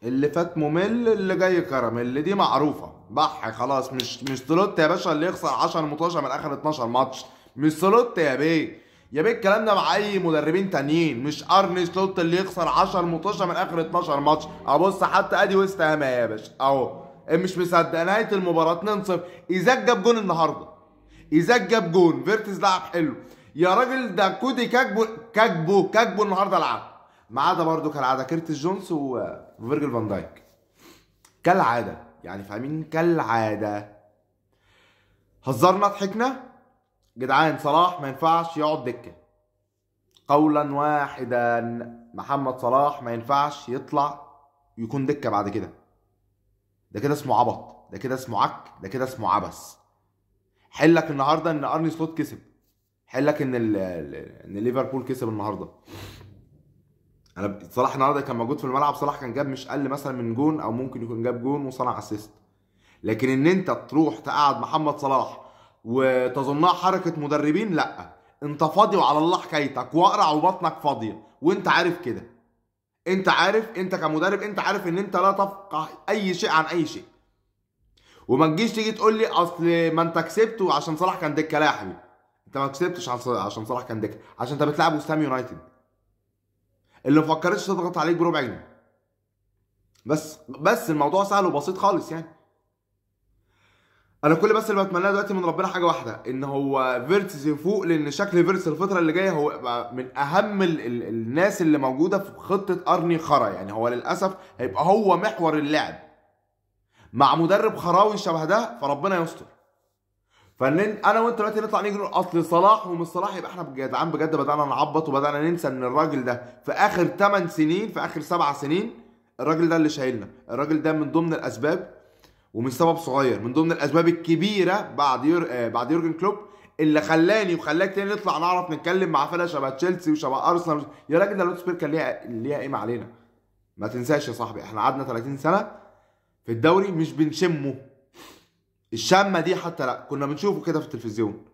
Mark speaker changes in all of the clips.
Speaker 1: اللي فات ممل، اللي جاي كراميل، دي معروفة بح خلاص. مش سلوت يا باشا اللي يخسر 10 ماتشات من اخر 12 ماتش، مش سلوت يا بيه يا بيه. الكلام ده مع اي مدربين تانيين، مش ارني سلوت اللي يخسر 10 ماتشات من اخر 12 ماتش. ابص حتى ادي ويست هام يا باشا اهو، مش مصدق نهاية المباراة 2-0. ايزاك جاب جون النهارده، ايزاك جاب جون، فيرتز لعب حلو يا راجل. ده كودي كاكبو كاكبو كاكبو النهارده لعب، ما عدا برده كالعادة كيرتس جونز وفيرجل فان دايك كالعادة، يعني فاهمين كالعادة. هزرنا ضحكنا جدعان. صلاح ما ينفعش يقعد دكه، قولا واحدا. محمد صلاح ما ينفعش يطلع يكون دكه بعد كده، ده كده اسمه عبط، ده كده اسمه عك، ده كده اسمه عبث. حلك النهارده ان ارني سلوت كسب، حلك ان ان ليفربول كسب النهارده. انا صلاح النهارده كان موجود في الملعب، صلاح كان جاب مش اقل مثلا من جون، او ممكن يكون جاب جون وصنع assist. لكن ان انت تروح تقعد محمد صلاح وتظنها حركة مدربين، لا، انت فاضي وعلى الله حكايتك، واقرع وبطنك فاضية، وانت عارف كده. انت عارف، انت كمدرب انت عارف ان انت لا تفقه اي شيء عن اي شيء. وما تجيش تيجي تقول لي اصل ما انت كسبت عشان صلاح كان دكه. لا يا حبيبي، انت ما كسبتش عشان صلاح كان دكه، عشان انت بتلعب وست هام يونايتد اللي ما فكرتش تضغط عليك بربع جنيه. بس الموضوع سهل وبسيط خالص يعني. انا كل بس اللي بتمناه دلوقتي من ربنا حاجة واحدة، ان هو فيرتس يفوق، لان شكل فيرتس الفترة اللي جاية هو من اهم الناس اللي موجودة في خطه ارني خرا. يعني هو للاسف هيبقى هو محور اللعب مع مدرب خراوي شبه ده، فربنا يستر. فان انا وانت دلوقتي نطلع نيجي نقول اصل صلاح ومش صلاح، يبقى احنا جدعان بجد بدانا نعبط وبدانا ننسى ان الراجل ده في اخر 8 سنين، في اخر 7 سنين، الراجل ده اللي شايلنا. الراجل ده من ضمن الاسباب، ومن سبب صغير، من ضمن الاسباب الكبيرة بعد يورجن كلوب اللي خلاني وخلاك تاني نطلع نعرف نتكلم مع فرقه شبه تشيلسي وشبه ارسنال. يا راجل ده الوتسبير كان ليها قيمة علينا. ما تنساش يا صاحبي، احنا قعدنا 30 سنة في الدوري مش بنشمه الشمه دي حتى، لا كنا بنشوفه كده في التلفزيون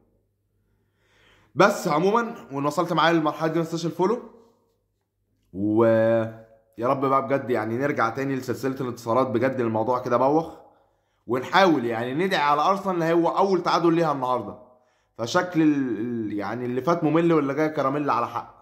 Speaker 1: بس. عموما وان وصلت معايا للمرحلة دي ما تنساش ال follow، ويا رب بقى بجد يعني نرجع تاني لسلسلة الانتصارات بجد. الموضوع كده بوخ، ونحاول يعني ندعي على ارسنال اللي هو اول تعادل ليها النهارده. فشكل يعني اللي فات ممل واللي جاي كراميل على حق.